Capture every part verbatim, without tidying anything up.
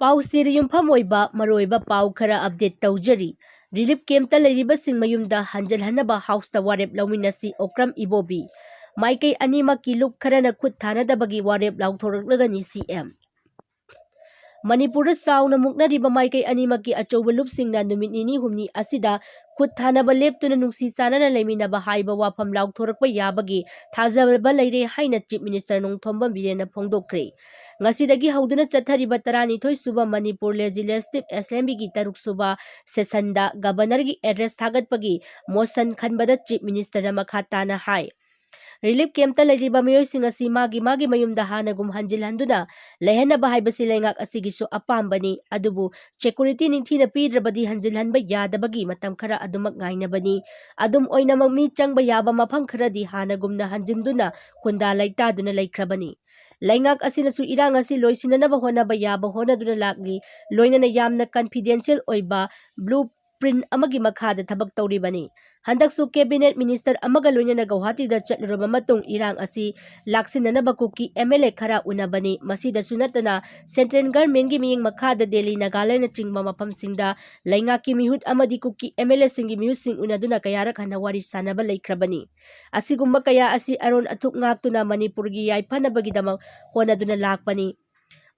ꯄꯥꯎꯆꯦꯗ ꯌꯨꯝꯐꯝ ꯑꯣꯏꯕ ꯃꯔꯨꯑꯣꯏꯕ ꯄꯥꯎ ꯈꯔ update ꯇꯧꯖꯔꯤ꯫ Relief campꯇ ꯂꯩꯔꯤꯕꯁꯤꯡ ꯃꯌꯨꯝꯗ ꯍꯟꯖꯤꯜꯍꯟꯅꯕ Houseꯇ ꯋꯥꯔꯦꯞ ꯂꯧꯃꯤꯟꯅꯁꯤ ꯑꯣꯀ꯭ꯔꯝ ꯏꯕꯣꯕꯤ꯫ ꯃꯥꯏꯀꯩ ꯑꯅꯤꯃꯛꯀꯤ ꯂꯨꯞ ꯈꯔꯅ ꯈꯨꯠ ꯊꯥꯅꯗꯕꯒꯤ ꯋꯥꯔꯦꯞ ꯂꯥꯎꯊꯣꯔꯛꯂꯒꯅꯤ ꯁꯤ ꯑꯦꯝ꯫ ꯃꯅꯤꯄꯨꯔꯗ ꯆꯥꯎꯅ ꯃꯨꯛꯅꯔꯤꯕ ꯃꯥꯏꯀꯩ ꯑꯅꯤꯃꯛꯀꯤ ꯑꯆꯧꯕ ꯂꯨꯞꯁꯤꯡꯅ ꯅꯨꯃꯤꯠ ꯅꯤꯅꯤ ꯍꯨꯝꯅꯤ ꯑꯁꯤꯗ ꯈꯨꯠ ꯊꯥꯅꯕ ꯂꯦꯞꯇꯨꯅ ꯅꯨꯡꯁꯤ ꯆꯥꯟꯅꯅ ꯂꯩꯃꯤꯟꯅꯕ ꯍꯥꯏꯕ ꯋꯥꯐꯝ ꯂꯥꯎꯊꯣꯔꯛꯄ ꯌꯥꯕꯒꯤ ꯊꯥꯖꯕ ꯂꯩꯔꯦ ꯍꯥꯏꯅ Chief Minister ꯅꯣꯡꯊꯣꯝꯕꯝ ꯕꯤꯔꯦꯟꯅ ꯐꯣꯡꯗꯣꯛꯈ꯭ꯔꯦ꯫ ꯉꯁꯤꯗꯒꯤ ꯍꯧꯗꯨꯅ ꯆꯠꯊꯔꯤꯕ ꯇꯔꯥꯅꯤꯊꯣꯏ ꯁꯨꯕ ꯃꯅꯤꯄꯨꯔ Legislative Assemblyꯒꯤ ꯇꯔꯨꯛ ꯁꯨꯕ sessionꯗ Governorꯒꯤ address ꯊꯥꯒꯠꯄꯒꯤ motion ꯈꯟꯕꯗ Chief Ministerꯅ ꯃꯈꯥ ꯇꯥꯅ ꯍꯥꯏ, Relief campꯇ ꯂꯩꯔꯤꯕ ꯃꯤꯑꯣꯏꯁꯤꯡ ꯑꯁꯤ ꯃꯥꯒꯤ ꯃꯥꯒꯤ ꯃꯌꯨꯝꯗ ꯍꯥꯟꯅꯒꯨꯝ ꯍꯟꯖꯤꯜꯍꯟꯗꯨꯅ ꯂꯩꯍꯟꯅꯕ ꯍꯥꯏꯕꯁꯤ ꯂꯩꯉꯥꯛ ꯑꯁꯤꯒꯤꯁꯨ ꯑꯄꯥꯝꯕꯅꯤ, ꯑꯗꯨꯕꯨ security ꯅꯤꯡꯊꯤꯅ ꯄꯤꯗ꯭ꯔꯕꯗꯤ ꯍꯟꯖꯤꯜꯍꯟꯕ ꯌꯥꯗꯕꯒꯤ ꯃꯇꯝ ꯈꯔ ꯑꯗꯨꯃꯛ ꯉꯥꯏꯅꯕꯅꯤ꯫ ꯑꯗꯨꯝ ꯑꯣꯏꯅꯃꯛ ꯃꯤ ꯆꯪꯕ ꯌꯥꯕ ꯃꯐꯝ ꯈꯔꯗꯤ ꯍꯥꯟꯅꯒꯨꯝꯅ ꯍꯟꯖꯤꯟꯗꯨꯅ ꯈꯨꯟꯗꯥ ꯂꯩꯇꯥꯗꯨꯅ ꯂꯩꯈ꯭ꯔꯕꯅꯤ꯫ ꯂꯩꯉꯥꯛ ꯑꯁꯤꯅꯁꯨ ꯏꯔꯥꯡ ꯑꯁꯤ ꯂꯣꯏꯁꯤꯟꯅꯅꯕ ꯍꯣꯠꯅꯕ ꯌꯥꯕ ꯍꯣꯠꯅꯗꯨꯅ ꯂꯥꯛꯂꯤ, ꯂꯣꯏꯅꯅ ꯌꯥꯝꯅ confidential ꯑꯣꯏꯕ blueprint ꯑꯃꯒꯤ ꯃꯈꯥꯗ ꯊꯕꯛ ꯇꯧꯔꯤꯕꯅꯤ꯫ ꯍꯟꯗꯛꯁꯨ Cabinet Minister ꯑꯃꯒ ꯂꯣꯏꯅꯅ ꯒꯧꯍꯥꯇꯤꯗ ꯆꯠꯂꯨꯔꯕ ꯃꯇꯨꯡ ꯏꯔꯥꯡ ꯑꯁꯤ ꯂꯥꯛꯁꯤꯟꯅꯅꯕ ꯀꯨꯀꯤ MLA ꯈꯔ ꯎꯅꯕꯅꯤ꯫ ꯃꯁꯤꯗꯁꯨ ꯅꯠꯇꯅ Central Governmentꯀꯤ ꯃꯤꯠꯌꯦꯡ ꯃꯈꯥꯗ ꯗꯦꯜꯂꯤ, ꯅꯥꯒꯥꯂꯦꯟꯅꯆꯤꯡꯕ ꯃꯐꯝꯁꯤꯡꯗ ꯂꯩꯉꯥꯛꯀꯤ ꯃꯤꯍꯨꯠ ꯑꯃꯗꯤ ꯀꯨꯀꯤ MLAꯁꯤꯡꯒꯤ ꯃꯤꯍꯨꯠꯁꯤꯡ ꯎꯅꯗꯨꯅ ꯀꯌꯥꯔꯛ ꯍꯟꯅ ꯋꯥꯔꯤ ꯁꯥꯟꯅꯕ ꯂꯩꯈ꯭ꯔꯕꯅꯤ꯫ ꯑꯁꯤꯒꯨꯝꯕ ꯀꯌꯥ ꯑꯁꯤ ꯑꯔꯣꯟ ꯑꯊꯨꯞ ꯉꯥꯛꯇꯨꯅ ꯃꯅꯤꯄꯨꯔꯒꯤ ꯌꯥꯏꯐꯅꯕꯒꯤꯗꯃꯛ ꯍꯣꯠꯅꯗꯨꯅ ꯂꯥꯛꯄꯅꯤ꯫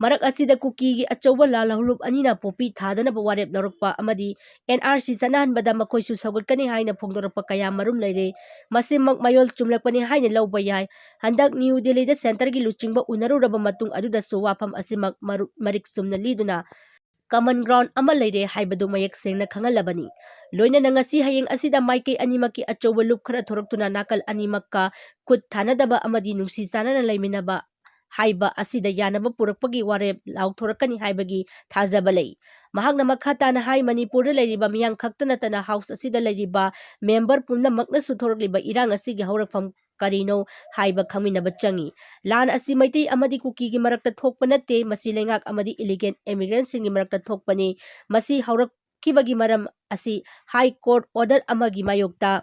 ꯃꯔꯛ ꯑꯁꯤꯗ ꯀꯨꯀꯤꯒꯤ ꯑꯆꯧꯕ ꯂꯥꯜꯍꯧꯂꯨꯞ ꯑꯅꯤꯅ ꯄꯣꯄꯤ ꯊꯥꯗꯅꯕ ꯋꯥꯔꯦꯞ ꯂꯧꯔꯛꯄ ꯑꯃꯗꯤ NRC ꯆꯠꯅꯍꯟꯕꯗ ꯃꯈꯣꯏꯁꯨ ꯁꯧꯒꯠꯀꯅꯤ ꯍꯥꯏꯅ ꯐꯣꯡꯗꯣꯔꯛꯄ ꯀꯌꯥ ꯃꯔꯨꯝ ꯂꯩꯔꯦ꯫ ꯃꯁꯤꯃꯛ ꯃꯌꯣꯜ ꯆꯨꯝꯂꯛꯄꯅꯤ ꯍꯥꯏꯅ ꯂꯧꯕ ꯌꯥꯏ꯫ ꯍꯟꯗꯛ ꯅ꯭ꯌꯨ ꯗꯦꯜꯂꯤꯗ centreꯒꯤ ꯂꯨꯆꯤꯡꯕ ꯎꯅꯔꯨꯔꯕ ꯃꯇꯨꯡ ꯑꯗꯨꯗꯁꯨ ꯋꯥꯐꯝ ꯑꯁꯤꯃꯛ ꯃꯔꯨ-, ꯃꯔꯤꯛ ꯆꯨꯝꯅ ꯂꯤꯗꯨꯅ common ground ꯑꯃ ꯂꯩꯔꯦ ꯍꯥꯏꯕꯗꯨ ꯃꯌꯦꯛ ꯁꯦꯡꯅ ꯈꯪꯍꯜꯂꯕꯅꯤ꯫ ꯂꯣꯏꯅꯅ ꯉꯁꯤ ꯍꯌꯦꯡ ꯑꯁꯤꯗ ꯃꯥꯏꯀꯩ ꯑꯅꯤꯃꯛꯀꯤ ꯑꯆꯧꯕ ꯂꯨꯞ ꯈꯔ ꯊꯣꯔꯛꯇꯨꯅ ꯅꯥꯀꯜ ꯑꯅꯤꯃꯛꯀ ꯈꯨꯠ ꯊꯥꯅꯗꯕ ꯑꯃꯗꯤ ꯅꯨꯡꯁꯤ ꯆꯥꯟꯅꯅ ꯂꯩꯃꯤꯟꯅꯕ ꯍꯥꯏꯕ ꯑꯁꯤꯗ ꯌꯥꯅꯕ ꯄꯨꯔꯛꯄꯒꯤ ꯋꯥꯔꯦꯞ ꯂꯥꯎꯊꯣꯔꯛꯀꯅꯤ ꯍꯥꯏꯕꯒꯤ ꯊꯥꯖꯕ ꯂꯩ꯫ ꯃꯍꯥꯛꯅ ꯃꯈꯥ ꯇꯥꯅ ꯍꯥꯏ, ꯃꯅꯤꯄꯨꯔꯗ ꯂꯩꯔꯤꯕ ꯃꯤꯌꯥꯝ ꯈꯛꯇ ꯅꯠꯇꯅ House ꯑꯁꯤꯗ ꯂꯩꯔꯤꯕ member ꯄꯨꯝꯅꯃꯛꯅꯁꯨ ꯊꯣꯔꯛꯂꯤꯕ ꯏꯔꯥꯡ ꯑꯁꯤꯒꯤ ꯍꯧꯔꯛꯐꯝ ꯀꯔꯤꯅꯣ ꯍꯥꯏꯕ ꯈꯪꯃꯤꯟꯅꯕ ꯆꯪꯏ꯫ ꯂꯥꯟ ꯑꯁꯤ ꯃꯩꯇꯩ ꯑꯃꯗꯤ ꯀꯨꯀꯤꯒꯤ ꯃꯔꯛꯇ ꯊꯣꯛꯄ ꯅꯠꯇꯦ, ꯃꯁꯤ ꯂꯩꯉꯥꯛ ꯑꯃꯗꯤ illegal immigrantꯁꯤꯡꯒꯤ ꯃꯔꯛꯇ ꯊꯣꯛꯄꯅꯤ꯫ ꯃꯁꯤ ꯍꯧꯔꯛꯈꯤꯕꯒꯤ ꯃꯔꯝ ꯑꯁꯤ High Court order ꯑꯃꯒꯤ ꯃꯥꯌꯣꯛꯇ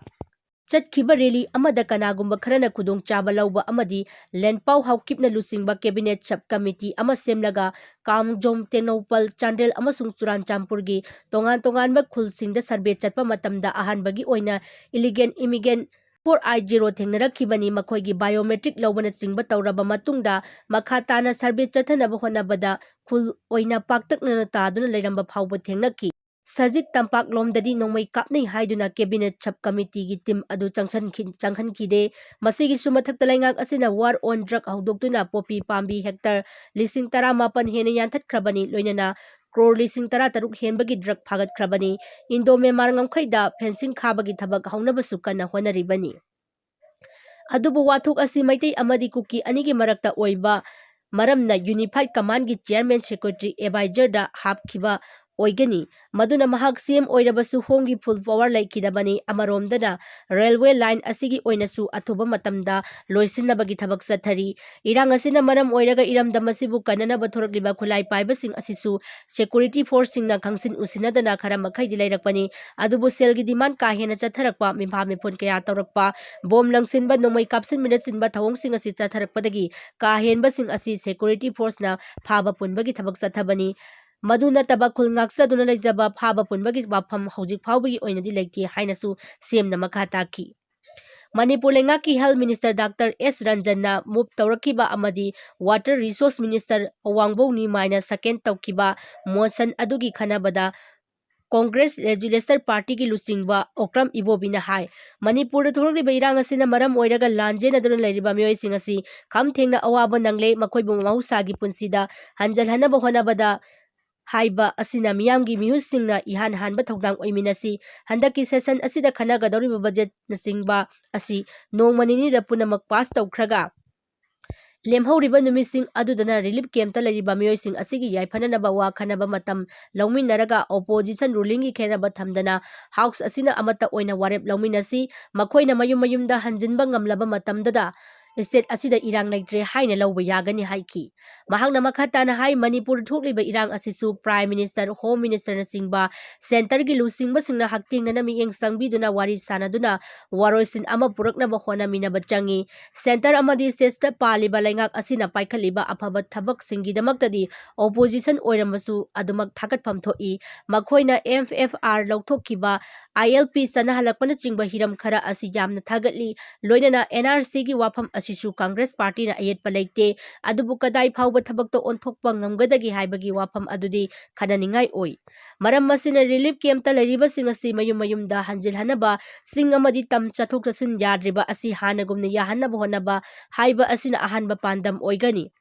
ꯆꯠꯈꯤꯕ rally ꯑꯃꯗ ꯀꯅꯥꯒꯨꯝꯕ ꯈꯔꯅ ꯈꯨꯗꯣꯡꯆꯥꯕ ꯂꯧꯕ ꯑꯃꯗꯤ ꯂꯦꯟꯄꯥꯎ ꯍꯥꯎꯀꯤꯞꯅ ꯂꯨꯆꯤꯡꯕ cabinet sub committee ꯑꯃ ꯁꯦꯝꯂꯒ ꯀꯥꯝꯖꯣꯡ, ꯇꯦꯡꯅꯧꯄꯜ, ꯆꯥꯟꯗꯦꯜ ꯑꯃꯁꯨꯡ ꯆꯨꯔꯥꯟꯆꯥꯟꯄꯨꯔꯒꯤ ꯇꯣꯉꯥꯟ ꯇꯣꯉꯥꯟꯕ ꯈꯨꯜꯁꯤꯡꯗ survey ꯆꯠꯄ ꯃꯇꯝꯗ ꯑꯍꯥꯟꯕꯒꯤ ꯑꯣꯏꯅ illegal immigrant four I zero ꯊꯦꯡꯅꯔꯛꯈꯤꯕꯅꯤ꯫ ꯃꯈꯣꯏꯒꯤ biometric ꯂꯧꯕꯅꯆꯤꯡꯕ ꯇꯧꯔꯕ ꯃꯇꯨꯡꯗ ꯃꯈꯥ ꯇꯥꯅ survey ꯆꯠꯊꯅꯕ ꯍꯣꯠꯅꯕꯗ ꯈꯨꯜ ꯑꯣꯏꯅ ꯄꯥꯛꯇꯛꯅꯅ ꯇꯥꯗꯨꯅ ꯂꯩꯔꯝꯕ ꯐꯥꯎꯕ ꯊꯦꯡꯅꯈꯤ꯫ ꯁꯖꯤꯛ ꯇꯝꯄꯥꯛꯂꯣꯝꯗꯗꯤ ꯅꯣꯡꯃꯩ ꯀꯥꯞꯅꯩ ꯍꯥꯏꯗꯨꯅ cabinet sub committeeꯒꯤ team ꯑꯗꯨ ꯆꯪꯁꯤꯟꯈꯤ-, ꯆꯪꯍꯟꯈꯤꯗꯦ꯫ ꯃꯁꯤꯒꯤꯁꯨ ꯃꯊꯛꯇ ꯂꯩꯉꯥꯛ ꯑꯁꯤꯅ war on drug ꯍꯧꯗꯣꯛꯇꯨꯅ poppy ꯄꯥꯝꯕꯤ hectare ꯂꯤꯁꯤꯡ ꯇꯔꯥꯃꯥꯄꯟ ꯍꯦꯟꯅ ꯌꯥꯟꯊꯠꯈ꯭ꯔꯕꯅꯤ, ꯂꯣꯏꯅꯅ crore ꯂꯤꯁꯤꯡ ꯇꯔꯥꯇꯔꯨꯛ ꯍꯦꯟꯕꯒꯤ drug ꯐꯥꯒꯠꯈ꯭ꯔꯕꯅꯤ꯫ Indo Myanmar ꯉꯝꯈꯩꯗ fencing ꯈꯥꯕꯒꯤ ꯊꯕꯛ ꯍꯧꯅꯕꯁꯨ ꯀꯟꯅ ꯍꯣꯠꯅꯔꯤꯕꯅꯤ꯫ ꯑꯗꯨꯕꯨ ꯋꯥꯊꯣꯛ ꯑꯁꯤ ꯃꯩꯇꯩ ꯑꯃꯗꯤ ꯀꯨꯀꯤ ꯑꯅꯤꯒꯤ ꯃꯔꯛꯇ ꯑꯣꯏꯕ ꯃꯔꯝꯅ unified commandꯒꯤ chairman, secretary, advisorꯗ ꯍꯥꯞꯈꯤꯕ ꯑꯣꯏꯒꯅꯤ꯫ ꯃꯗꯨꯅ ꯃꯍꯥꯛ C M ꯑꯣꯏꯔꯕꯁꯨ ꯍꯣꯝꯒꯤ full power ꯂꯩꯈꯤꯗꯕꯅꯤ꯫ ꯑꯃꯔꯣꯝꯗꯅ railway line ꯑꯁꯤꯒꯤ ꯑꯣꯏꯅꯁꯨ ꯑꯊꯨꯕ ꯃꯇꯝꯗ ꯂꯣꯏꯁꯤꯟꯅꯕꯒꯤ ꯊꯕꯛ ꯆꯠꯊꯔꯤ꯫ ꯏꯔꯥꯡ ꯑꯁꯤꯅ ꯃꯔꯝ ꯑꯣꯏꯔꯒ ꯏꯔꯝꯗꯝ ꯑꯁꯤꯕꯨ ꯀꯟꯅꯅꯕ ꯊꯣꯔꯛꯂꯤꯕ ꯈꯨꯠꯂꯥꯏ ꯄꯥꯏꯕꯁꯤꯡ ꯑꯁꯤꯁꯨ security forceꯁꯤꯡꯅ ꯈꯪꯁꯤꯟ ꯎꯁꯤꯟꯅꯗꯅ ꯈꯔ ꯃꯈꯩꯗꯤ ꯂꯩꯔꯛꯄꯅꯤ꯫ ꯑꯗꯨꯕꯨ ꯁꯦꯜꯒꯤ demand ꯀꯥ ꯍꯦꯟꯅ ꯆꯠꯊꯔꯛꯄ, ꯃꯤꯐꯥ ꯃꯤꯐꯨꯟ ꯀꯌꯥ ꯇꯧꯔꯛꯄ, bomb ꯂꯪꯁꯤꯟꯕ, ꯅꯣꯡꯃꯩ ꯀꯥꯞꯁꯤꯟꯕꯅꯆꯤꯡꯕ ꯊꯧꯑꯣꯡꯁꯤꯡ ꯑꯁꯤ ꯆꯠꯊꯔꯛꯄꯗꯒꯤ ꯀꯥ ꯍꯦꯟꯕꯁꯤꯡ ꯑꯁꯤ security forceꯅ ꯐꯥꯕ ꯄꯨꯟꯕꯒꯤ ꯊꯕꯛ ꯆꯠꯊꯕꯅꯤ꯫ ꯃꯗꯨ ꯅꯠꯇꯕ ꯈꯨꯜ ꯉꯥꯛꯆꯗꯨꯅ ꯂꯩꯖꯕ ꯐꯥꯕ ꯄꯨꯟꯕꯒꯤ ꯋꯥꯐꯝ ꯍꯧꯖꯤꯛ ꯐꯥꯎꯕꯒꯤ ꯑꯣꯏꯅꯗꯤ ꯂꯩꯇꯦ ꯍꯥꯏꯅꯁꯨ C Mꯅ ꯃꯈꯥ ꯇꯥꯈꯤ꯫ ꯃꯅꯤꯄꯨꯔ ꯂꯩꯉꯥꯛꯀꯤ Health Minister Doctor S Ranjanꯅ move ꯇꯧꯔꯛꯈꯤꯕ ꯑꯃꯗꯤ Water Resource Minister ꯑꯋꯥꯡꯕꯧ ꯅꯤꯃꯥꯏꯅ second ꯇꯧꯈꯤꯕ motion ꯑꯗꯨꯒꯤ ꯈꯟꯅꯕꯗ Congress Legislature Partyꯒꯤ ꯂꯨꯆꯤꯡꯕ ꯑꯣꯀ꯭ꯔꯝ ꯏꯕꯣꯕꯤꯅ ꯍꯥꯏ, ꯃꯅꯤꯄꯨꯔꯗ ꯊꯣꯛꯂꯛꯂꯤꯕ ꯏꯔꯥꯡ ꯑꯁꯤꯅ ꯃꯔꯝ ꯑꯣꯏꯔꯒ ꯂꯥꯟꯖꯦꯟꯅꯗꯨꯅ ꯂꯩꯔꯤꯕ ꯃꯤꯑꯣꯏꯁꯤꯡ ꯑꯁꯤ ꯈꯝ ꯊꯦꯡꯅ ꯑꯋꯥꯕ ꯅꯪꯂꯦ, ꯃꯈꯣꯏꯕꯨ ꯃꯍꯧꯁꯥꯒꯤ ꯄꯨꯟꯁꯤꯗ ꯍꯟꯖꯤꯜꯍꯟꯅꯕ ꯍꯣꯠꯅꯕꯗ ꯍꯥꯏꯕ ꯑꯁꯤꯅ ꯃꯤꯌꯥꯝꯒꯤ ꯃꯤꯍꯨꯠꯁꯤꯡꯅ ꯏꯍꯥꯟ ꯍꯥꯟꯕ ꯊꯧꯗꯥꯡ ꯑꯣꯏꯃꯤꯟꯅꯁꯤ꯫ ꯍꯟꯗꯛꯀꯤ session ꯑꯁꯤꯗ ꯈꯟꯅꯒꯗꯧꯔꯤꯕ budgetꯅꯆꯤꯡꯕ ꯑꯁꯤ ꯅꯣꯡꯃ ꯅꯤꯅꯤꯗ ꯄꯨꯝꯅꯃꯛ pass ꯇꯧꯈ꯭ꯔꯒ, ꯂꯦꯝꯍꯧꯔꯤꯕ ꯅꯨꯃꯤꯠꯁꯤꯡ ꯑꯗꯨꯗꯅ relief campꯇ ꯂꯩꯔꯤꯕ ꯃꯤꯑꯣꯏꯁꯤꯡ ꯑꯁꯤꯒꯤ ꯌꯥꯏꯐꯅꯅꯕ ꯋꯥ ꯈꯟꯅꯕ ꯃꯇꯝ ꯂꯧꯃꯤꯟꯅꯔꯒ, opposition rulingꯒꯤ ꯈꯦꯠꯅꯕ ꯊꯝꯗꯅ House ꯑꯁꯤꯅ ꯑꯃꯠꯇ ꯑꯣꯏꯅ ꯋꯥꯔꯦꯞ ꯂꯧꯃꯤꯟꯅꯁꯤ꯫ ꯃꯈꯣꯏꯅ ꯃꯌꯨꯝ ꯃꯌꯨꯝꯗ ꯍꯟꯖꯤꯟꯕ ꯉꯝꯂꯕ ꯃꯇꯝꯗꯗ state ꯑꯁꯤꯗ ꯏꯔꯥꯡ ꯂꯩꯇ꯭ꯔꯦ ꯍꯥꯏꯅ ꯂꯧꯕ ꯌꯥꯒꯅꯤ ꯍꯥꯏꯈꯤ꯫ ꯃꯍꯥꯛꯅ ꯃꯈꯥ ꯇꯥꯅ ꯍꯥꯏ, ꯃꯅꯤꯄꯨꯔꯗ ꯊꯣꯛꯂꯤꯕ ꯏꯔꯥꯡ ꯑꯁꯤꯁꯨ Prime Minister, Home Ministerꯅꯆꯤꯡꯕ centreꯒꯤ ꯂꯨꯆꯤꯡꯕꯁꯤꯡꯅ ꯍꯛꯊꯦꯡꯅꯅ ꯃꯤꯠꯌꯦꯡ ꯆꯪꯕꯤꯗꯨꯅ ꯋꯥꯔꯤ ꯁꯥꯅꯗꯨꯅ ꯋꯥꯔꯣꯏꯁꯤꯟ ꯑꯃ ꯄꯨꯔꯛꯅꯕ ꯍꯣꯠꯅꯃꯤꯟꯅꯕ ꯆꯪꯏ꯫ Centre ꯑꯃꯗꯤ stateꯇ ꯄꯥꯜꯂꯤꯕ ꯂꯩꯉꯥꯛ ꯑꯁꯤꯅ ꯄꯥꯏꯈꯠꯂꯤꯕ ꯑꯐꯕ ꯊꯕꯛꯁꯤꯡꯒꯤꯗꯃꯛꯇꯗꯤ opposition ꯑꯣꯏꯔꯝꯕꯁꯨ ꯑꯗꯨꯃꯛ ꯊꯥꯒꯠꯐꯝ ꯊꯣꯛꯏ꯫ ꯃꯈꯣꯏꯅ M F R ꯂꯧꯊꯣꯛꯈꯤꯕ, I L P ꯆꯠꯅꯍꯜꯂꯛꯄꯅꯆꯤꯡꯕ ꯍꯤꯔꯝ ꯈꯔ ꯑꯁꯤ ꯌꯥꯝꯅ ꯊꯥꯒꯠꯂꯤ꯫ ꯂꯣꯏꯅꯅ N R Cꯒꯤ ꯋꯥꯐꯝ ꯑꯁꯤꯁꯨ Congress Partyꯅ ꯑꯌꯦꯠꯄ ꯂꯩꯇꯦ꯫ ꯑꯗꯨꯕꯨ ꯀꯗꯥꯏ ꯐꯥꯎꯕ ꯊꯕꯛꯇ ꯑꯣꯟꯊꯣꯛꯄ ꯉꯝꯒꯗꯒꯦ ꯍꯥꯏꯕꯒꯤ ꯋꯥꯐꯝ ꯑꯗꯨꯗꯤ ꯈꯟꯅꯅꯤꯡꯉꯥꯏ ꯑꯣꯏ꯫ ꯃꯔꯝ ꯑꯁꯤꯅ relief campꯇ ꯂꯩꯔꯤꯕꯁꯤꯡ ꯑꯁꯤ ꯃꯌꯨꯝ ꯃꯌꯨꯝꯗ ꯍꯟꯖꯤꯜꯍꯟꯅꯕ, ꯆꯤꯡ ꯑꯃꯗꯤ ꯇꯝ ꯆꯠꯊꯣꯛ ꯆꯠꯁꯤꯟ ꯌꯥꯗ꯭ꯔꯤꯕ ꯑꯁꯤ ꯍꯥꯟꯅꯒꯨꯝꯅ ꯌꯥꯍꯟꯅꯕ ꯍꯣꯠꯅꯕ ꯍꯥꯏꯕ ꯑꯁꯤꯅ ꯑꯍꯥꯟꯕ ꯄꯥꯟꯗꯝ ꯑꯣꯏꯒꯅꯤ꯫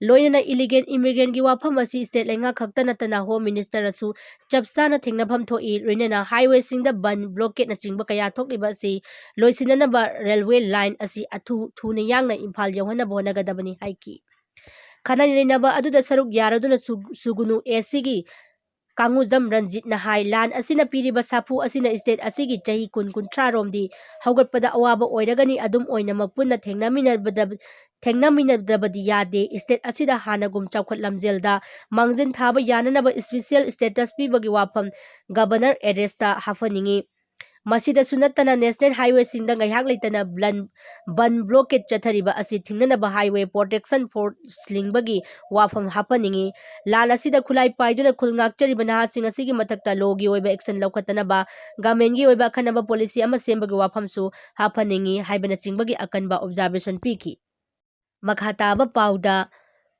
ꯂꯣꯏꯅꯅ illegal immigrantꯒꯤ ꯋꯥꯐꯝ ꯑꯁꯤ state ꯂꯩꯉꯥꯛ ꯈꯛꯇ ꯅꯠꯇꯅ Home Ministerꯅꯁꯨ ꯆꯞ ꯆꯥꯅ ꯊꯦꯡꯅꯐꯝ ꯊꯣꯛꯏ꯫ ꯂꯣꯏꯅꯅ highwayꯁꯤꯡꯗ ꯕꯟ, blockadeꯅꯆꯤꯡꯕ ꯀꯌꯥ ꯊꯣꯛꯂꯤꯕ ꯑꯁꯤ ꯂꯣꯏꯁꯤꯟꯅꯅꯕ railway line ꯑꯁꯤ ꯑꯊꯨ ꯊꯨꯅ ꯌꯥꯡꯅ ꯏꯝꯐꯥꯜ ꯌꯧꯍꯟꯅꯕ ꯍꯣꯠꯅꯒꯗꯕꯅꯤ ꯍꯥꯏꯈꯤ꯫ ꯈꯟꯅ ꯅꯩꯅꯕ ꯑꯗꯨꯗ ꯁꯔꯨꯛ ꯌꯥꯔꯗꯨꯅ ꯁꯨ-, ꯁꯨꯒꯨꯅꯨ ACꯒꯤ ꯀꯥꯡꯉꯨꯖꯝ ꯔꯟꯖꯤꯠꯅ ꯍꯥꯏ, ꯂꯥꯟ ꯑꯁꯤꯅ ꯄꯤꯔꯤꯕ ꯁꯥꯐꯨ ꯑꯁꯤꯅ state ꯑꯁꯤꯒꯤ ꯆꯍꯤ ꯀꯨꯟ ꯀꯨꯟꯊ꯭ꯔꯥ ꯔꯣꯝꯗꯤ ꯍꯧꯒꯠꯄꯗ ꯑꯋꯥꯕ ꯑꯣꯏꯔꯒꯅꯤ꯫ ꯑꯗꯨꯝ ꯑꯣꯏꯅꯃꯛ ꯄꯨꯟꯅ ꯊꯦꯡꯅꯃꯤꯟꯅꯕꯗ, ꯊꯦꯡꯅꯃꯤꯟꯅꯗꯕꯗꯤ ꯌꯥꯗꯦ꯫ State ꯑꯁꯤꯗ ꯍꯥꯟꯅꯒꯨꯝ ꯆꯥꯎꯈꯠ ꯂꯝꯖꯦꯜꯗ ꯃꯥꯡꯖꯤꯟ ꯊꯥꯕ ꯌꯥꯅꯅꯕ special status ꯄꯤꯕꯒꯤ ꯋꯥꯐꯝ Governor addressꯇ ꯍꯥꯞꯍꯟꯅꯤꯡꯏ꯫ ꯃꯁꯤꯗꯁꯨ ꯅꯠꯇꯅ national highwayꯁꯤꯡꯗ ꯉꯥꯏꯍꯥꯛ ꯂꯩꯇꯅ ꯕ꯭ꯂꯟ-, ꯕꯟ blockade ꯆꯠꯊꯔꯤꯕ ꯑꯁꯤ ꯊꯤꯡꯅꯅꯕ highway protection force ꯂꯤꯡꯕꯒꯤ ꯋꯥꯐꯝ ꯍꯥꯞꯍꯟꯅꯤꯡꯏ꯫ ꯂꯥꯟ ꯑꯁꯤꯗ ꯈꯨꯠꯂꯥꯏ ꯄꯥꯏꯗꯨꯅ ꯈꯨꯜ ꯉꯥꯛꯆꯔꯤꯕ ꯅꯍꯥꯁꯤꯡ ꯑꯁꯤꯒꯤ ꯃꯊꯛꯇ lawꯒꯤ ꯑꯣꯏꯕ action ꯂꯧꯈꯠꯇꯅꯕ governmentꯀꯤ ꯑꯣꯏꯕ ꯑꯈꯟꯅꯕ policy ꯑꯃ ꯁꯦꯝꯕꯒꯤ ꯋꯥꯐꯝꯁꯨ ꯍꯥꯞꯍꯟꯅꯤꯡꯏ ꯍꯥꯏꯕꯅꯆꯤꯡꯕꯒꯤ ꯑꯀꯟꯕ observation ꯄꯤꯈꯤ꯫ ꯃꯈꯥ ꯇꯥꯕ ꯄꯥꯎꯗ,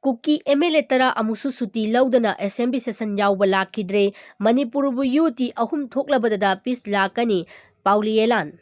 ꯀꯨꯀꯤ M L A ꯇꯔꯥ ꯑꯃꯨꯛꯁꯨ ꯁꯨꯇꯤ ꯂꯧꯗꯅ assembly session ꯌꯥꯎꯕ ꯂꯥꯛꯈꯤꯗ꯭ꯔꯦ꯫ ꯃꯅꯤꯄꯨꯔꯕꯨ ꯌꯨ ꯇꯤ ꯑꯍꯨꯝ ꯊꯣꯛꯂꯕꯗꯗ peace ꯂꯥꯛꯀꯅꯤ, ꯄꯥꯎꯂꯤꯌꯦꯂꯥꯟ꯫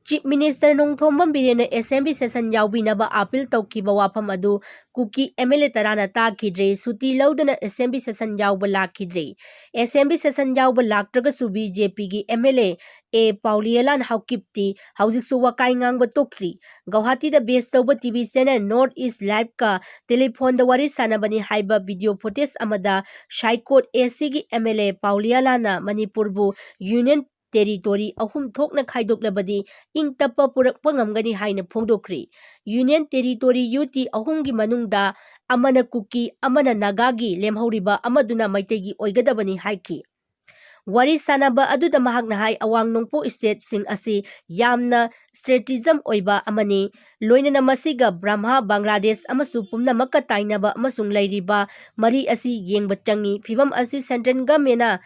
Chief Minister Nongthombam ꯕꯤꯔꯦꯟꯅ assembly session ꯌꯥꯎꯕꯤꯅꯕ appeal ꯇꯧꯈꯤꯕ ꯋꯥꯐꯝ ꯑꯗꯨ ꯀꯨꯀꯤ M L A ꯇꯔꯥꯅ ꯇꯥꯈꯤꯗ꯭ꯔꯦ꯫ ꯁꯨꯇꯤ ꯂꯧꯗꯅ assembly session ꯌꯥꯎꯕ ꯂꯥꯛꯈꯤꯗ꯭ꯔꯦ꯫ Assembly session ꯌꯥꯎꯕ ꯂꯥꯛꯇ꯭ꯔꯒꯁꯨ B J Pꯒꯤ M L A A ꯄꯥꯎꯂꯤꯌꯦꯂꯥꯟ ꯍꯥꯎꯀꯤꯞꯇꯤ ꯍꯧꯖꯤꯛꯁꯨ ꯋꯥꯀꯥꯏ ꯉꯥꯡꯕ ꯇꯣꯛꯇ꯭ꯔꯤ꯫ ꯒꯧꯍꯥꯇꯤꯗ base ꯇꯧꯕ T V channel North East Liveꯀ telephoneꯗ ꯋꯥꯔꯤ ꯁꯥꯟꯅꯕꯅꯤ ꯍꯥꯏꯕ video footage ꯑꯃꯗ ꯁꯥꯏꯀꯣꯠ A Cꯒꯤ M L A ꯄꯥꯎꯂꯤꯌꯦꯂꯥꯟꯅ ꯃꯅꯤꯄꯨꯔꯕꯨ union territory ꯑꯍꯨꯝ ꯊꯣꯛꯅ ꯈꯥꯏꯗꯣꯛꯂꯕꯗꯤ ꯏꯪ ꯇꯞꯄ ꯄꯨꯔꯛꯄ ꯉꯝꯒꯅꯤ ꯍꯥꯏꯅ ꯐꯣꯡꯗꯣꯛꯈ꯭ꯔꯤ꯫ Union Territory UT ꯑꯍꯨꯝꯒꯤ ꯃꯅꯨꯡꯗ ꯑꯃꯅ ꯀꯨꯀꯤ, ꯑꯃꯅ ꯅꯥꯒꯥꯒꯤ, ꯂꯦꯝꯍꯧꯔꯤꯕ ꯑꯃꯗꯨꯅ ꯃꯩꯇꯩꯒꯤ ꯑꯣꯏꯒꯗꯕꯅꯤ ꯍꯥꯏꯈꯤ꯫ ꯋꯥꯔꯤ ꯁꯥꯅꯕ ꯑꯗꯨꯗ ꯃꯍꯥꯛꯅ ꯍꯥꯏ, ꯑꯋꯥꯡ ꯅꯣꯡꯄꯣꯛ stateꯁꯤꯡ ꯑꯁꯤ ꯌꯥꯝꯅ strategism ꯑꯣꯏꯕ ꯑꯃꯅꯤ, ꯂꯣꯏꯅꯅ ꯃꯁꯤꯒ ꯕ꯭ꯔꯍꯃ, ꯕꯪꯒ꯭ꯂꯥꯗꯦꯁ ꯑꯃꯁꯨ ꯄꯨꯝꯅꯃꯛꯀ ꯇꯥꯏꯅꯕ ꯑꯃꯁꯨꯡ ꯂꯩꯔꯤꯕ ꯃꯔꯤ ꯑꯁꯤ ꯌꯦꯡꯕ ꯆꯪꯏ꯫ ꯐꯤꯚꯝ ꯑꯁꯤ central governmentꯅ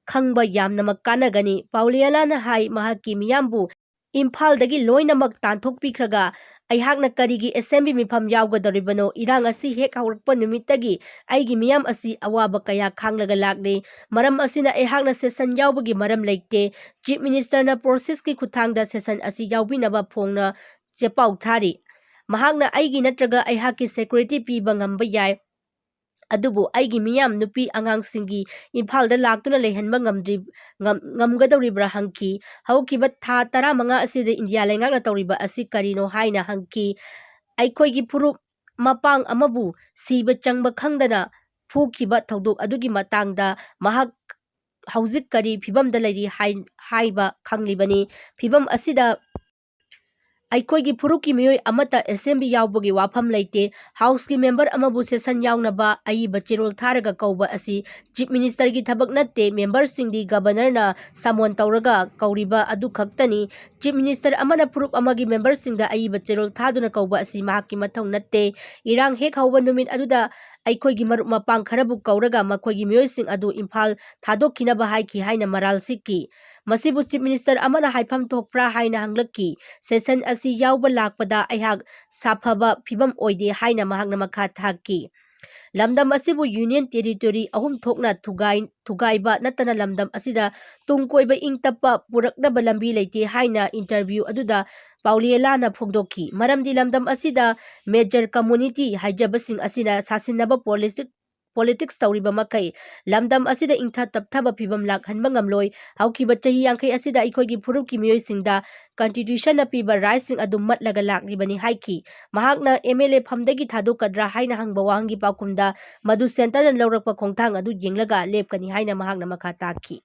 ꯈꯪꯕ ꯌꯥꯝꯅꯃꯛ ꯀꯥꯟꯅꯒꯅꯤ꯫ ꯄꯥꯎꯂꯤꯌꯥꯂꯥꯅ ꯍꯥꯏ, ꯃꯍꯥꯛꯀꯤ ꯃꯤꯌꯥꯝꯕꯨ ꯏꯝꯐꯥꯜꯗꯒꯤ ꯂꯣꯏꯅꯃꯛ ꯇꯥꯟꯊꯣꯛꯄꯤꯈ꯭ꯔꯒ ꯑꯩꯍꯥꯛꯅ ꯀꯔꯤꯒꯤ assembly ꯃꯤꯐꯝ ꯌꯥꯎꯒꯗꯧꯔꯤꯕꯅꯣ? ꯏꯔꯥꯡ ꯑꯁꯤ ꯍꯦꯛ ꯍꯧꯔꯛꯄ ꯅꯨꯃꯤꯠꯇꯒꯤ ꯑꯩꯒꯤ ꯃꯤꯌꯥꯝ ꯑꯁꯤ ꯑꯋꯥꯕ ꯀꯌꯥ ꯈꯥꯡꯂꯒ ꯂꯥꯛꯂꯤ꯫ ꯃꯔꯝ ꯑꯁꯤꯅ ꯑꯩꯍꯥꯛꯅ session ꯌꯥꯎꯕꯒꯤ ꯃꯔꯝ ꯂꯩꯇꯦ꯫ Chief Ministerꯅ processꯀꯤ ꯈꯨꯠꯊꯥꯡꯗ session ꯑꯁꯤ ꯌꯥꯎꯕꯤꯅꯕ ꯐꯣꯡꯅ ꯆꯦꯄꯥꯎ ꯊꯥꯔꯤ꯫ ꯃꯍꯥꯛꯅ ꯑꯩꯒꯤ ꯅꯠꯇ꯭ꯔꯒ ꯑꯩꯍꯥꯛꯀꯤ security ꯄꯤꯕ ꯉꯝꯕ ꯌꯥꯏ, ꯑꯗꯨꯕꯨ ꯑꯩꯒꯤ ꯃꯤꯌꯥꯝ ꯅꯨꯄꯤ ꯑꯉꯥꯡꯁꯤꯡꯒꯤ ꯏꯝꯐꯥꯜꯗ ꯂꯥꯛꯇꯨꯅ ꯂꯩꯍꯟꯕ ꯉꯝꯗ꯭ꯔꯤ-, ꯉꯝ-, ꯉꯝꯒꯗꯧꯔꯤꯕ꯭ꯔꯥ ꯍꯪꯈꯤ꯫ ꯍꯧꯈꯤꯕ ꯊꯥ ꯇꯔꯥꯃꯉꯥ ꯑꯁꯤꯗ ꯏꯟꯗꯤꯌꯥ ꯂꯩꯉꯥꯛꯅ ꯇꯧꯔꯤꯕ ꯑꯁꯤ ꯀꯔꯤꯅꯣ ꯍꯥꯏꯅ ꯍꯪꯈꯤ꯫ ꯑꯩꯈꯣꯏꯒꯤ ꯐꯨꯔꯨꯞ ꯃꯄꯥꯡ ꯑꯃꯕꯨ ꯁꯤꯕ ꯆꯪꯕ ꯈꯪꯗꯅ ꯐꯨꯈꯤꯕ ꯊꯧꯗꯣꯛ ꯑꯗꯨꯒꯤ ꯃꯇꯥꯡꯗ ꯃꯍꯥꯛ ꯍꯧꯖꯤꯛ ꯀꯔꯤ ꯐꯤꯕꯝꯗ ꯂꯩꯔꯤ ꯍꯥꯏ-, ꯍꯥꯏꯕ ꯈꯪꯂꯤꯕꯅꯤ꯫ ꯐꯤꯕꯝ ꯑꯁꯤꯗ ꯑꯩꯈꯣꯏꯒꯤ ꯐꯨꯔꯨꯞꯀꯤ ꯃꯤꯑꯣꯏ ꯑꯃꯠꯇ assembly ꯌꯥꯎꯕꯒꯤ ꯋꯥꯐꯝ ꯂꯩꯇꯦ꯫ Houseꯀꯤ member ꯑꯃꯕꯨ session ꯌꯥꯎꯅꯕ ꯑꯏꯕ ꯆꯦꯔꯣꯜ ꯊꯥꯔꯒ ꯀꯧꯕ ꯑꯁꯤ Chief Ministerꯒꯤ ꯊꯕꯛ ꯅꯠꯇꯦ꯫ Memberꯁꯤꯡꯗꯤ Governorꯅ summon ꯇꯧꯔꯒ ꯀꯧꯔꯤꯕ ꯑꯗꯨ ꯈꯛꯇꯅꯤ꯫ Chief Minister ꯑꯃꯅ ꯐꯨꯔꯨꯞ ꯑꯃꯒꯤ memberꯁꯤꯡꯗ ꯑꯏꯕ ꯆꯦꯔꯣꯜ ꯊꯥꯗꯨꯅ ꯀꯧꯕ ꯑꯁꯤ ꯃꯍꯥꯛꯀꯤ ꯃꯊꯧ ꯅꯠꯇꯦ꯫ ꯏꯔꯥꯡ ꯍꯦꯛ ꯍꯧꯕ ꯅꯨꯃꯤꯠ ꯑꯗꯨꯗ ꯑꯩꯈꯣꯏꯒꯤ ꯃꯔꯨꯞ ꯃꯄꯥꯡ ꯈꯔꯕꯨ ꯀꯧꯔꯒ ꯃꯈꯣꯏꯒꯤ ꯃꯤꯑꯣꯏꯁꯤꯡ ꯑꯗꯨ ꯏꯝꯐꯥꯜ ꯊꯥꯗꯣꯛꯈꯤꯅꯕ ꯍꯥꯏꯈꯤ ꯍꯥꯏꯅ ꯃꯔꯥꯜ ꯁꯤꯛꯈꯤ꯫ ꯃꯁꯤꯕꯨ Chief Minister ꯑꯃꯅ ꯍꯥꯏꯐꯝ ꯊꯣꯛꯄ꯭ꯔꯥ ꯍꯥꯏꯅ ꯍꯪꯂꯛꯈꯤ꯫ Session ꯑꯁꯤ ꯌꯥꯎꯕ ꯂꯥꯛꯄꯗ ꯑꯩꯍꯥꯛ ꯁꯥꯐꯕ ꯐꯤꯕꯝ ꯑꯣꯏꯗꯦ ꯍꯥꯏꯅ ꯃꯍꯥꯛꯅ ꯃꯈꯥ ꯊꯥꯈꯤ꯫ ꯂꯝꯗꯝ ꯑꯁꯤꯕꯨ Union Territory ꯑꯍꯨꯝ ꯊꯣꯛꯅ ꯊꯨꯒꯥꯏ-, ꯊꯨꯒꯥꯏꯕ ꯅꯠꯇꯅ ꯂꯝꯗꯝ ꯑꯁꯤꯗ ꯇꯨꯡ ꯀꯣꯏꯕ ꯏꯪ ꯇꯞꯄ ꯄꯨꯔꯛꯅꯕ ꯂꯝꯕꯤ ꯂꯩꯇꯦ ꯍꯥꯏꯅ interview ꯑꯗꯨꯗ ꯄꯥꯎꯂꯤꯌꯦꯂꯥꯅ ꯐꯣꯡꯗꯣꯛꯈꯤ꯫ ꯃꯔꯝꯗꯤ ꯂꯝꯗꯝ ꯑꯁꯤꯗ major community ꯍꯥꯏꯖꯕꯁꯤꯡ ꯑꯁꯤꯅ ꯁꯥꯁꯤꯟꯅꯕ policy politics ꯇꯧꯔꯤꯕ ꯃꯈꯩ ꯂꯝꯗꯝ ꯑꯁꯤꯗ ꯏꯪꯊ ꯇꯞꯊꯕ ꯐꯤꯕꯝ ꯂꯥꯛꯍꯟꯕ ꯉꯝꯂꯣꯏ꯫ ꯍꯧꯈꯤꯕ ꯆꯍꯤ ꯌꯥꯡꯈꯩ ꯑꯁꯤꯗ ꯑꯩꯈꯣꯏꯒꯤ ꯐꯨꯔꯨꯞꯀꯤ ꯃꯤꯑꯣꯏꯁꯤꯡꯗ Constitutionꯅ ꯄꯤꯕ rightꯁꯤꯡ ꯑꯗꯨ ꯃꯠꯂꯒ ꯂꯥꯛꯂꯤꯕꯅꯤ ꯍꯥꯏꯈꯤ꯫ ꯃꯍꯥꯛꯅ MLA ꯐꯝꯗꯒꯤ ꯊꯥꯗꯣꯛꯀꯗ꯭ꯔꯥ ꯍꯥꯏꯅ ꯍꯪꯕ ꯋꯥꯍꯪꯒꯤ ꯄꯥꯎꯈꯨꯝꯗ ꯃꯗꯨ centreꯅ ꯂꯧꯔꯛꯄ ꯈꯣꯡꯊꯥꯡ ꯑꯗꯨ ꯌꯦꯡꯂꯒ ꯂꯦꯞꯀꯅꯤ ꯍꯥꯏꯅ ꯃꯍꯥꯛꯅ ꯃꯈꯥ ꯇꯥꯈꯤ꯫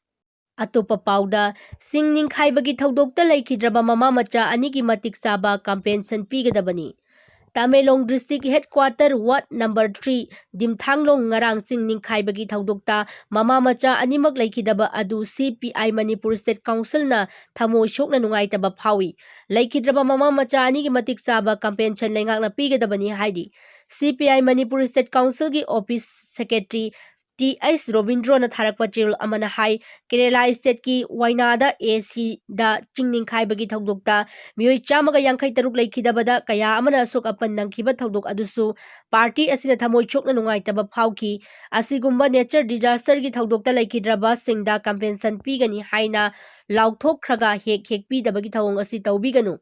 ꯑꯇꯣꯞꯄ ꯄꯥꯎꯗ, ꯆꯤꯡ ꯅꯤꯡꯈꯥꯏꯕꯒꯤ ꯊꯧꯗꯣꯛꯇ ꯂꯩꯈꯤꯗ꯭ꯔꯕ ꯃꯃꯥ ꯃꯆꯥ ꯑꯅꯤꯒꯤ ꯃꯇꯤꯛ ꯆꯥꯕ compensation ꯄꯤꯒꯗꯕꯅꯤ꯫ Tamenglong district headquarter ward number three ꯗꯤꯝꯊꯥꯡꯂꯣꯡ ꯉꯔꯥꯡ ꯆꯤꯡ ꯅꯤꯡꯈꯥꯏꯕꯒꯤ ꯊꯧꯗꯣꯛꯇ ꯃꯃꯥ ꯃꯆꯥ ꯑꯅꯤꯃꯛ ꯂꯩꯈꯤꯗꯕ ꯑꯗꯨ C P I Manipur State Council ꯅ ꯊꯃꯣꯏ ꯁꯣꯛꯅ ꯅꯨꯡꯉꯥꯏꯇꯕ ꯐꯥꯎꯏ꯫ ꯂꯩꯈꯤꯗ꯭ꯔꯕ ꯃꯃꯥ ꯃꯆꯥ ꯑꯅꯤꯒꯤ ꯃꯇꯤꯛ ꯆꯥꯕ compensation ꯂꯩꯉꯥꯛꯅ ꯄꯤꯒꯗꯕꯅꯤ ꯍꯥꯏꯔꯤ꯫ C P I Manipur State Council ꯒꯤ office secretary T H ꯔꯣꯕꯤꯟꯗ꯭ꯔꯣꯅ ꯊꯥꯔꯛꯄ ꯆꯦꯔꯣꯜ ꯑꯃꯅ ꯍꯥꯏ, ꯀꯦꯔꯦꯂꯥ state ꯀꯤ ꯋꯥꯏꯅꯥꯗ A C ꯗ ꯆꯤꯡ ꯅꯤꯡꯈꯥꯏꯕꯒꯤ ꯊꯧꯗꯣꯛꯇ ꯃꯤꯑꯣꯏ ꯆꯥꯝꯃꯒ ꯌꯥꯡꯈꯩ ꯇꯔꯨꯛ ꯂꯩꯈꯤꯗꯕꯗ ꯀꯌꯥ ꯑꯃꯅ ꯑꯁꯣꯛ ꯑꯄꯟ ꯅꯪꯈꯤꯕ ꯊꯧꯗꯣꯛ ꯑꯗꯨꯁꯨ party ꯑꯁꯤꯅ ꯊꯃꯣꯏ ꯁꯣꯛꯅ ꯅꯨꯡꯉꯥꯏꯇꯕ ꯐꯥꯎꯈꯤ꯫ ꯑꯁꯤꯒꯨꯝꯕ nature disaster ꯒꯤ ꯊꯧꯗꯣꯛꯇ ꯂꯩꯈꯤꯗ꯭ꯔꯕꯁꯤꯡꯗ compensation ꯄꯤꯒꯅꯤ ꯍꯥꯏꯅ ꯂꯥꯎꯊꯣꯛꯈ꯭ꯔꯒ ꯍꯦꯛ ꯍꯦꯛ ꯄꯤꯗꯕꯒꯤ ꯊꯧꯑꯣꯡ ꯑꯁꯤ ꯇꯧꯕꯤꯒꯅꯨ꯫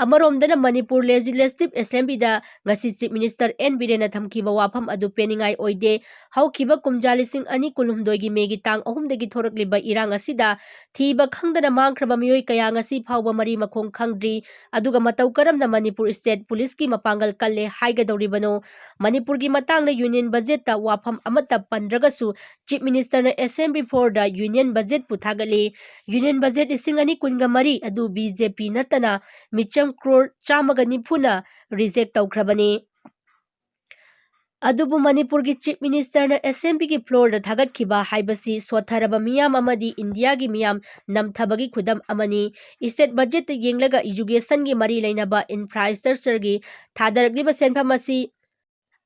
ꯑꯃꯔꯣꯝꯗꯅ ꯃꯅꯤꯄꯨꯔ Legislative Assembly ꯗ ꯉꯁꯤ Chief Minister N ꯕꯤꯔꯦꯟꯅ ꯊꯝꯈꯤꯕ ꯋꯥꯐꯝ ꯑꯗꯨ ꯄꯦꯟꯅꯤꯡꯉꯥꯏ ꯑꯣꯏꯗꯦ꯫ ꯍꯧꯈꯤꯕ ꯀꯨꯝꯖꯥ ꯂꯤꯁꯤꯡ ꯑꯅꯤ ꯀꯨꯟꯍꯨꯝꯗꯣꯏꯒꯤ ꯃꯦꯒꯤ ꯇꯥꯡ ꯑꯍꯨꯝꯗꯒꯤ ꯊꯣꯔꯛꯂꯤꯕ ꯏꯔꯥꯡ ꯑꯁꯤꯗ ꯊꯤꯕ ꯈꯪꯗꯅ ꯃꯥꯡꯈ꯭ꯔꯕ ꯃꯤꯑꯣꯏ ꯀꯌꯥ ꯉꯁꯤ ꯐꯥꯎꯕ ꯃꯔꯤ ꯃꯈꯣꯡ ꯈꯪꯗ꯭ꯔꯤ꯫ ꯑꯗꯨꯒ ꯃꯇꯧ ꯀꯔꯝꯅ ꯃꯅꯤꯄꯨꯔ state police ꯀꯤ ꯃꯄꯥꯡꯒꯜ ꯀꯜꯂꯦ ꯍꯥꯏꯒꯗꯧꯔꯤꯕꯅꯣ? ꯃꯅꯤꯄꯨꯔꯒꯤ ꯃꯇꯥꯡꯗ union budget ꯇ ꯋꯥꯐꯝ ꯑꯃꯠꯇ ꯄꯟꯗ꯭ꯔꯒꯁꯨ Chief Minister ꯅ Assembly floor ꯗ union budget ꯄꯨ ꯊꯥꯒꯠꯂꯤ꯫ Union budget ꯂꯤꯁꯤꯡ ꯑꯅꯤ ꯀꯨꯟꯒ ꯃꯔꯤ ꯑꯗꯨ B J P ꯅꯠꯇꯅ ꯃꯤꯆꯝ crore ꯆꯥꯝꯃꯒ ꯅꯤꯐꯨꯅ reject ꯇꯧꯈ꯭ꯔꯕꯅꯤ꯫ ꯑꯗꯨꯕꯨ ꯃꯅꯤꯄꯨꯔꯒꯤ Chief Minister ꯅ Assembly ꯒꯤ floor ꯗ ꯊꯥꯒꯠꯈꯤꯕ ꯍꯥꯏꯕꯁꯤ ꯁꯣꯠꯊꯔꯕ ꯃꯤꯌꯥꯝ ꯑꯃꯗꯤ ꯏꯟꯗꯤꯌꯥꯒꯤ ꯃꯤꯌꯥꯝ ꯅꯝꯊꯕꯒꯤ ꯈꯨꯗꯝ ꯑꯃꯅꯤ꯫ State budget ꯇ ꯌꯦꯡꯂꯒ education ꯒꯤ ꯃꯔꯤ ꯂꯩꯅꯕ infrastructure ꯒꯤ ꯊꯥꯗꯔꯛꯂꯤꯕ ꯁꯦꯟꯐꯝ ꯑꯁꯤ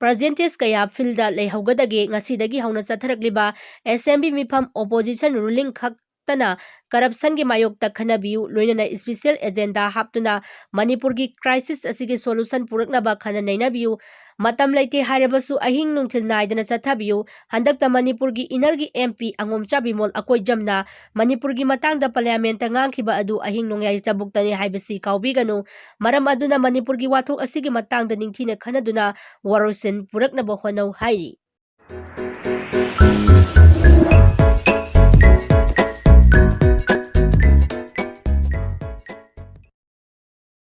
percentage ꯀꯌꯥ field ꯗ ꯂꯩꯍꯧꯒꯗꯒꯦ? ꯉꯁꯤꯗꯒꯤ ꯍꯧꯅ ꯆꯠꯊꯔꯛꯂꯤꯕ Assembly ꯃꯤꯐꯝ opposition ruling ꯈꯛꯇꯅ corruption ꯒꯤ ꯃꯥꯌꯣꯛꯇ ꯈꯟꯅꯕꯤꯌꯨ, ꯂꯣꯏꯅꯅ special agenda ꯍꯥꯞꯇꯨꯅ ꯃꯅꯤꯄꯨꯔꯒꯤ crisis ꯑꯁꯤꯒꯤ solution ꯄꯨꯔꯛꯅꯕ ꯈꯟꯅ ꯅꯩꯅꯕꯤꯌꯨ꯫ ꯃꯇꯝ ꯂꯩꯇꯦ ꯍꯥꯏꯔꯕꯁꯨ ꯑꯍꯤꯡ ꯅꯨꯡꯊꯤꯜ ꯅꯥꯏꯗꯅ ꯆꯠꯊꯕꯤꯌꯨ꯫ ꯍꯟꯗꯛꯇ ꯃꯅꯤꯄꯨꯔꯒꯤ inner ꯒꯤ M P ꯑꯉꯣꯝꯆꯥ ꯕꯤꯃꯣꯜ ꯑꯀꯣꯏꯖꯝꯅ ꯃꯅꯤꯄꯨꯔꯒꯤ ꯃꯇꯥꯡꯗ Parliament ꯇ ꯉꯥꯡꯈꯤꯕ ꯑꯗꯨ ꯑꯍꯤꯡ ꯅꯣꯡꯌꯥꯏ ꯆꯕꯨꯛꯇꯅꯤ ꯍꯥꯏꯕꯁꯤ ꯀꯥꯎꯕꯤꯒꯅꯨ꯫ ꯃꯔꯝ ꯑꯗꯨꯅ ꯃꯅꯤꯄꯨꯔꯒꯤ ꯋꯥꯊꯣꯛ ꯑꯁꯤꯒꯤ ꯃꯇꯥꯡꯗ ꯅꯤꯡꯊꯤꯅ ꯈꯟꯅꯗꯨꯅ ꯋꯥꯔꯣꯏꯁꯤꯟ ꯄꯨꯔꯛꯅꯕ ꯍꯣꯠꯅꯧ ꯍꯥꯏꯔꯤ꯫